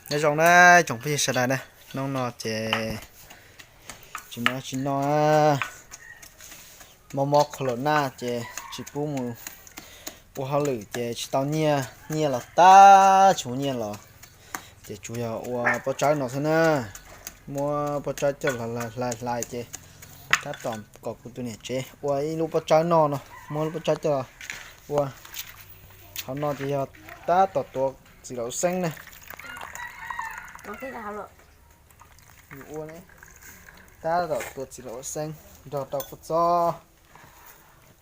Nyob zoo na tsoom phooj ywg sawv daws na, hnub no ces tsis muaj dab tsi noj, mob mob qhov los naj ces tsis pub mus ua hauj lwm ces tsis tau nyiaj, nyiaj los tag, tsis muaj nyiaj los ces tsuas yog ua pob tsawb no xwb na. Muab pob tsawb coj los hlais hlais ces tab tom kom kuv tus niam tsev ua ib lub pob tsawb noj no, muab lub pob tsawb coj los ua. Qhov no ces yog tab tom tuav txiv laum xeeb na. Tab tom tuav txiv laum xeeb nrog rau kua txob.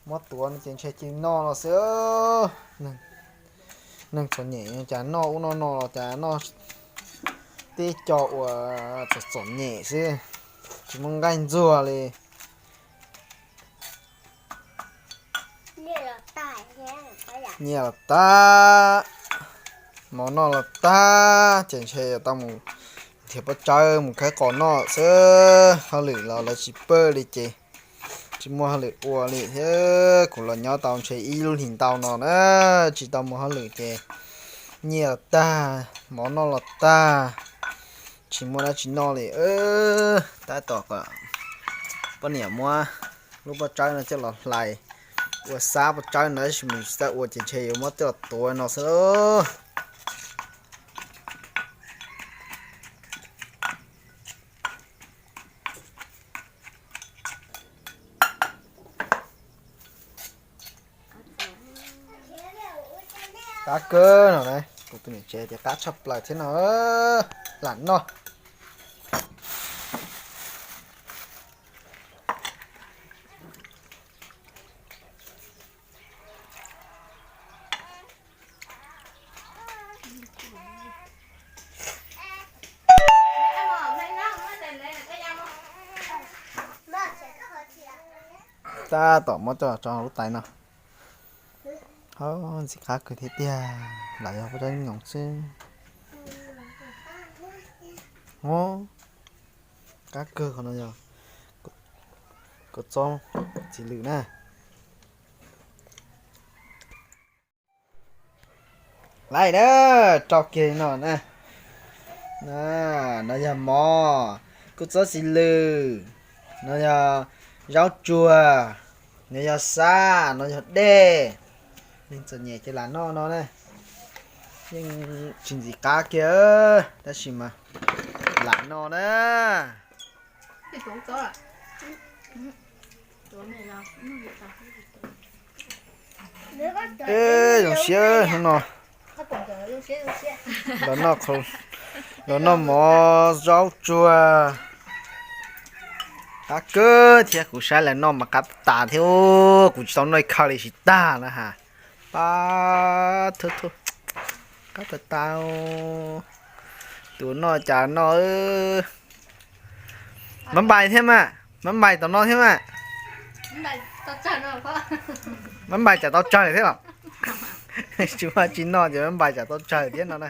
Muab tuav no ces ntshe cia noj no xwb. Neeg txom nyem cas noj ub noj no los cas noj tib co uas txom txom nyem xwb, tsis muaj nqaij ntxuag li. Nyiaj los tag, mov noj los tag, ces ntshe yuav tau mus nrhiav pob tsawb mus khawb qos noj xwb. Hauj lwm los lawv tsis pab li ces tsis muaj hauj lwm ua li thiab. Kuv los nyob tau ntshe ib lub hlis ntau no na, tsis tau mus hauj lwm ces nyiaj los tag, mov noj los tag, tsis muaj dab tsi noj li. Tab tom kom poj niam muab lub pob tsawb no coj los hlais ua xab pob tsawb no, tab sis mas tsis tau ua ces ntshe yuav muab coj los tuav no xwb. Qab kawg no na, kuv tus niam tsev tias qab tshaj plaws thiab no, lam noj. Tab tom muab coj tso lub tais no. Ntxim qab kawg thiab tiag, lam yog pob zeb nyoos xwb. Qab kawg qhov no yog kua txob txiv lwm na. Laiv na, rau kiag no na. No yog mov, kua txob txiv lwm, no yog zaub tsuag, no yog xab, no yog dej. Neeg txom nyem ces lam noj no na. Yeej tsis ntxim qab kiag, tab sis mas lam noj na. Zoo siab hnub no los noj, los noj mov zaub tsuag. Qab kawg thiab, kuv saib lawv noj mas qab tas thiab, kuv tsis tau noj ib khawv li tsis tag na ha. Pab, qab tas tas. Tus noj cas noj. Mab npais thiab mas, mab npais tom no thiab mas. Mab npais cas tau tsawg thiab los? Tsis muaj tsis noj ces mab npais cas tau tsawg thiab no na.